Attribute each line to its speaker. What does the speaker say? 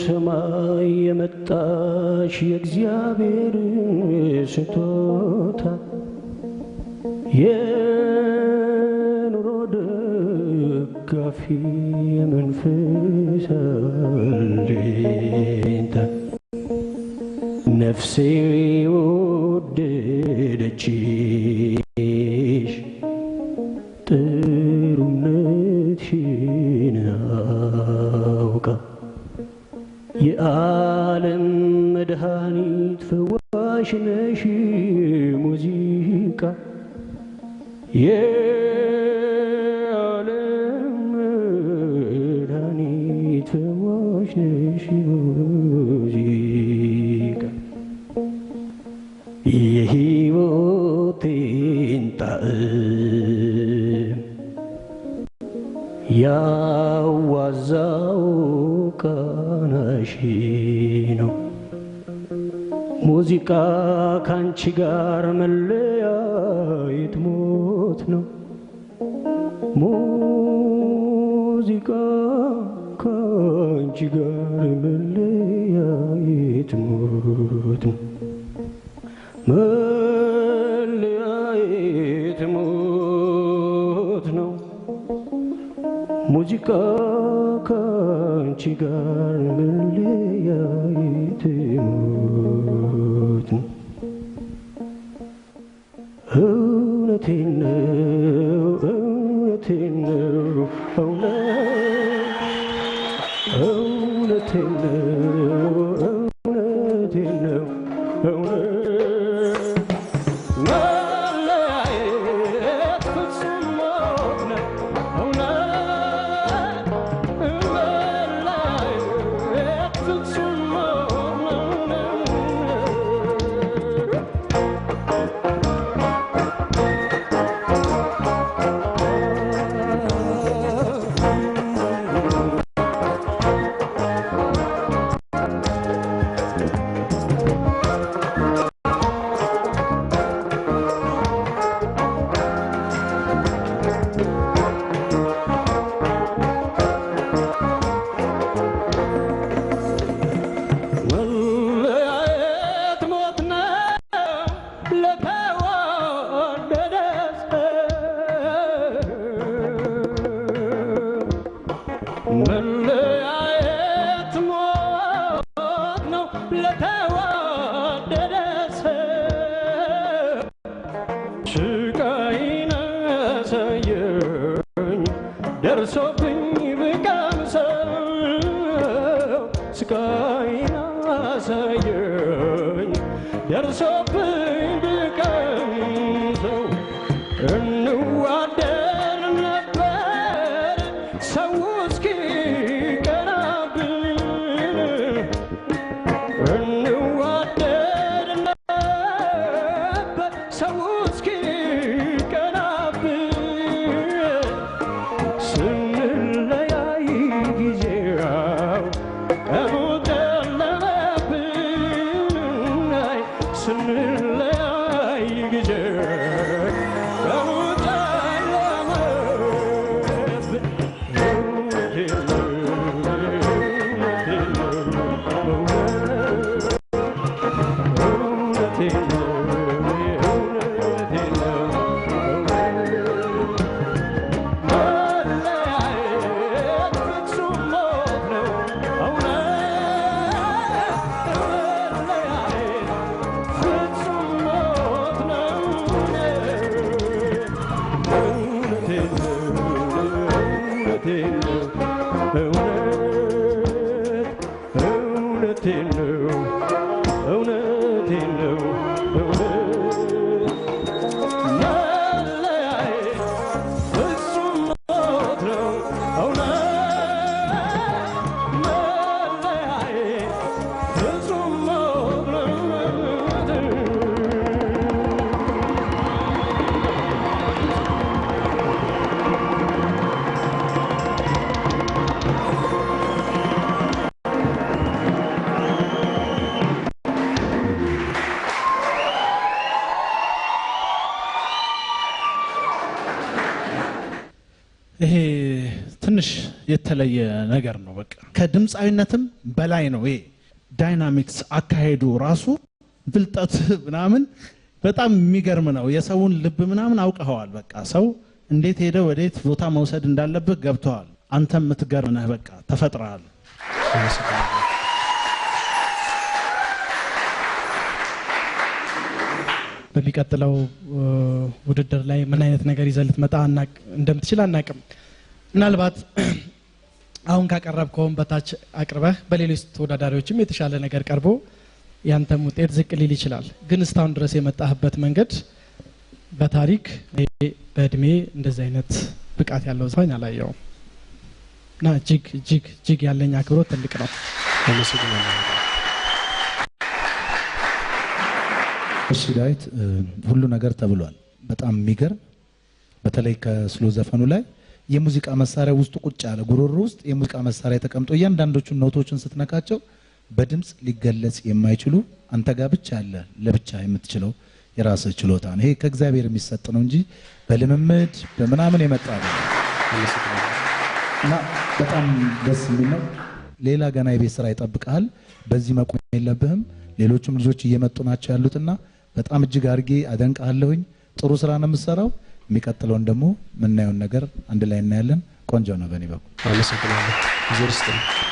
Speaker 1: ከሰማይ የመጣሽ የእግዚአብሔር ስጦታ የኑሮ ደጋፊ የመንፈስ አለኝታ ነፍሴ ወደደችሽ ጥሩነትሽን አውቃ የዓለም መድኃኒት ፈዋሽ ነሽ ሙዚቃ የዓለም መድኃኒት ፈዋሽ ነሽ ሙዚቃ የሕይወቴን ጣዕም ያዋዛው ቃናሽ ነው። ሙዚቃ ካንቺ ጋር መለያየት ሞት ነው። ሙዚቃ ካንቺ ጋር መለያየት ሞት ነው። መለያየት ሞት ነው። ሙዚቃ ካንቺ ጋር መለያየት ሞት ነው። እውነቴን ነው፣ እውነቴን ነው፣ እውነት እውነቴን ነው፣ እውነቴን ነው፣ እውነት መለያየት ፍጹም ሞት ነው። እውነት መለያየት ፍጹም ሞት ነው። መለያየት ሞት ነው ለተወደደ ሰው። መለያየት ሞት ነው ለተወደደ ሰው። ስቃይን አሳየኝ ደርሶብኝ ብቀምሰው ስቃይን አሳየኝ ደርሶብኝ ብቀምሰው እንዋደድ ነበር ሰው እስኪቀናብን እንዋደድ ነበር ሰው እስኪቀናብን ስንለያይ ጊዜው ቀኑ ጨለመብን አይ ስንለያይ ጊዜው ቀኑ ጨለመብን። እውነቴን ነው፣ እውነቴን ነው፣ እውነቴን ነው፣ እውነቴን ነው፣ መለያየት ፍጹም ሞት ነው። እውነት መለያየት ፍጹም ሞት ነው። እውነቴን ነው፣ እውነቴን ነው፣ እውነት እውነቴን ነው፣ እውነቴን ነው፣ እውነት መለያየት ፍጹም ሞት ነው። እውነት መለያየት ፍጹም ሞት ነው።
Speaker 2: ትንሽ የተለየ ነገር ነው። በቃ ከድምፃዊነትም በላይ ነው። ይሄ dynamics አካሄዱ ራሱ ብልጠት ምናምን በጣም የሚገርም ነው። የሰውን ልብ ምናምን አውቀኸዋል። በቃ ሰው እንዴት ሄደ ወዴት ቦታ መውሰድ እንዳለብህ ገብተዋል። አንተም የምትገርም ነህ። በቃ ተፈጥረሃል።
Speaker 3: በሚቀጥለው ውድድር ላይ ምን አይነት ነገር ይዘህ ልትመጣ እንደምትችል አናቅም። ምናልባት አሁን ካቀረብከውም በታች አቅርበህ በሌሎች ተወዳዳሪዎችም የተሻለ ነገር ቀርቦ ያንተም ውጤት ዝቅ ሊል ይችላል። ግን እስካሁን ድረስ የመጣህበት መንገድ በታሪክ በእድሜ እንደዚህ አይነት ብቃት ያለው ዘፋኝ አላየውም እና እጅግ እጅግ እጅግ ያለኝ አክብሮት ትልቅ ነው።
Speaker 4: እሺ ዳዊት፣ ሁሉ ነገር ተብሏል። በጣም የሚገርም፣ በተለይ ከስሎ ዘፈኑ ላይ የሙዚቃ መሳሪያ ውስጡ ቁጭ ያለ፣ ጉሮሮ ውስጥ የሙዚቃ መሳሪያ ተቀምጦ እያንዳንዶቹን ኖቶችን ስትነካቸው በድምፅ ሊገለጽ የማይችሉ፣ አንተ ጋር ብቻ ያለ፣ ለብቻ የምትችለው የራስህ ችሎታ ነው። ይሄ ከእግዚአብሔር የሚሰጥ ነው እንጂ በልምምድ በምናምን የመጣ አይደለም እና በጣም ደስ የሚል ነው። ሌላ ገና የቤት ስራ ይጠብቅሃል። በዚህ መቆም የለብህም። ሌሎቹም ልጆች እየመጡ ናቸው ያሉትና በጣም እጅግ አድርጌ አደንቅሃለሁኝ። ጥሩ ስራ ነው የምትሰራው። የሚቀጥለውን ደግሞ የምናየውን ነገር አንድ ላይ እናያለን። ቆንጆ ነው በእኔ በኩል።
Speaker 5: አመሰግናለሁ። እግዚአብሔር ይስጥልኝ።